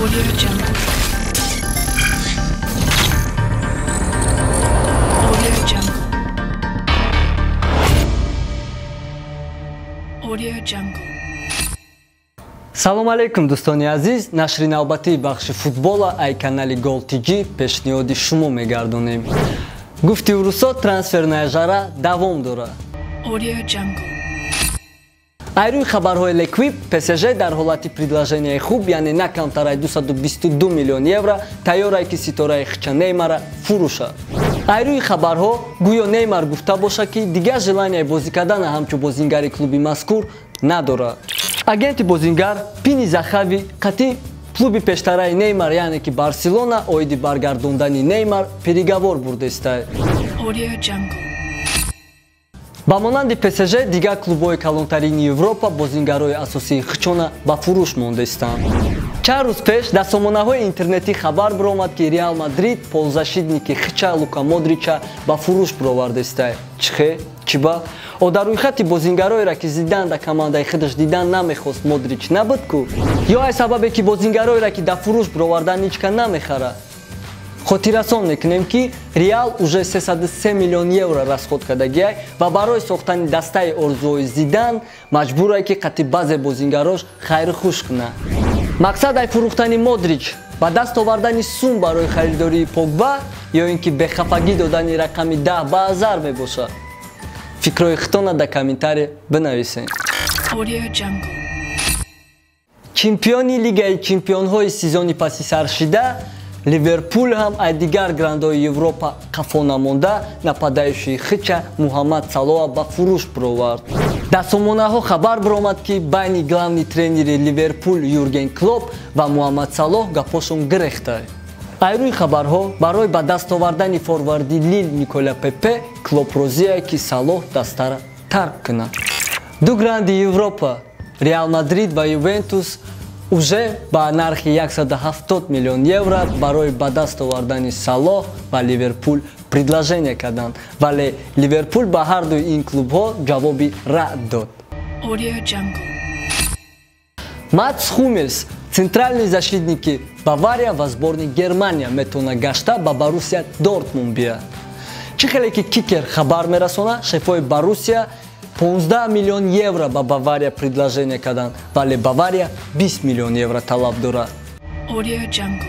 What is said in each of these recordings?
Audio Jungle. Audio Jungle. Audio Jungle. Салом алейкум, дӯстони азиз. Нашри навбатии бахши футбола ай канали Гол ТЖ пешниҳоди шумо мегардонем. Гуфти урусо, трансферная жара давом дорад. Audio Jungle. Айрӯи хабарҳои Леквип, ПСЖ дар ҳолати предложенияи хуб, яъне на камтар 222 миллион евро, тайёрае ки ситораи хича Неймара фурӯшад. Айрӯи хабарҳо гӯё Неймар гуфта бошад, ки дигар желанияи бозӣ кардана ҳамчун бозингари клуби мазкур надорад. Агенти бозингар Пини Захави қатъи клуби пештараи Неймар, яъне ки Барселона, оиди баргардондани Неймар переговор бурдестай. Audio Jungle. Ба монанди ПСЖ дигар клубҳои калонтарини Европа бозингарои асосии хичона ба фурӯш мондестанд. Чанд рӯз пеш дар сомонаҳои интернетӣ хабар биромад, ки Реал Мадрид полузащитники хича Лука Модрича ба фурӯш бировардестай. Чихе? Чиба? О дар рӯйхати бозингароеро, ки Зидан дар командаи худаш дидан намехост, Модрич набуд ку? Ё ай сабабе, ки бозингароеро, ки дар фурӯш бировардан, ҳичка намехарад? Хотиррасон мекунем, ки Реал уже 303 миллион евро расход кардагиай ва барои сохтани дастаи орзуҳои Зидан маҷбурае, ки қатъи баъзе бозингарош хайру хуш кунад. Мақсад ай фурӯхтани Модрич ба даст овардани сум барои харидории Погба ё ин ки бехафагӣ додани рақами 10 ба Азар мебошад. Фикрҳои худтона дар комментария бинависед. Audio Jungle. Чемпиони Лигаи чемпионҳои сезони паси саршида Ливерпул ҳам ай дигар грандҳои Европа қафо намонда, нападающии хича Муҳаммад Салоҳ ба фурӯш бировард. Дар сомонаҳо хабар биромад, ки байни главный тренери Ливерпул Юрген Клоп ва Муҳаммад Салоҳ гапошон гирехтай. Айрӯи хабарҳо, барои ба даст овардани форварди Лил Никола Пепе Клоп розие, ки Салоҳ дастара тарк кунад. Ду гранди Европа Реал Мадрид ва Ювентус уже ба нархи 170 миллион евро барои ба даст овардани Салоҳ ба Ливерпул предложение карданд, вале Ливерпул ба ҳардуи ин клубҳо ҷавоби рад дод. Audio Jungle. Матс Хумелс, центральный защитники Бавария ва сборни Германия, метавона гашта ба Боруссия Дортмунд бияд. Чӣ хеле ки Кикер хабар мерасона, шефои Боруссия 15 миллион евро ба Бавария предложение карданд, вале Бавария 20 миллион евро талаб дорад. Audio Jungle.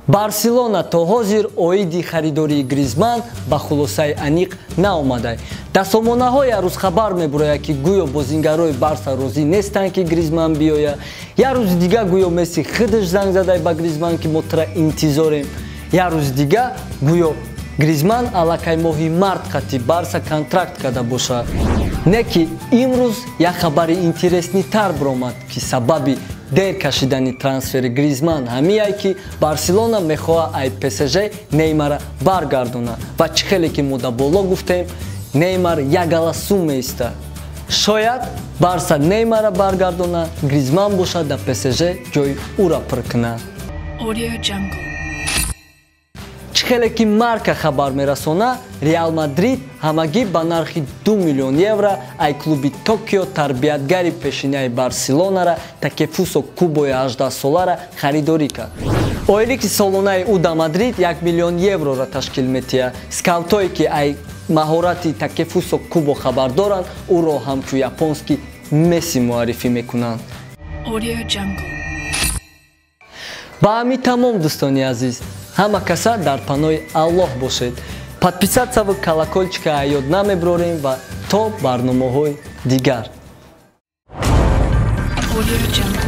Барселона то ҳозир оиди харидории Гризман ба хулосаи аниқ наомадай. Дар сомонаҳо як рӯз хабар мебурояд, ки гӯё бозингарои Барса розӣ нестанд, ки Гризман биёяд. Як рӯзи дигар гӯё Месси худаш занг задай ба Гризман, ки мо тура интизорем. Як рӯзи дигар гӯё Гризман аллакай моҳи март қатъи Барса контракт карда бошад. Не ки имрӯз як хабари интереснитар биромад, ки сабаби дер кашидани трансфери Гризман ҳамияй, ки Барселона мехоҳад ай ПСЖ Неймара баргардонад ва чӣ хеле ки мо дар боло гуфтем, Неймар ягала сум меистад. Шояд Барса Неймара баргардонад, Гризман бошад дар ПСЖ ҷои ӯра пур кунад. Audio Jungle. Чӣ хеле ки Марка хабар мерасона, Реал Мадрид ҳамагӣ ба нархи 2 миллион евро ай клуби Токио тарбиятгари пешинаи Барселонара Такефусо Кубои 18-солара харидорӣ кард. Ойлики солонаи ӯ дар Мадрид 1 миллион еврора ташкил метиҳад. Скаутое, ки ай маҳорати Такефусо Кубо хабар доранд, ӯро ҳамчун японский Месси муаррифӣ мекунанд. Audio Jungle. Ба ҳамин тамом, дӯстони азиз. Ҳама каса дар паноҳи Аллоҳ бошед. Подписаться ва колокольчика ёд намеброрем ва то барномаҳои дигар. Audio Jungle.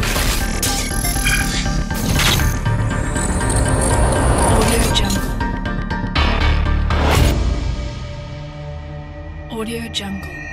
Audio Jungle. Audio Jungle.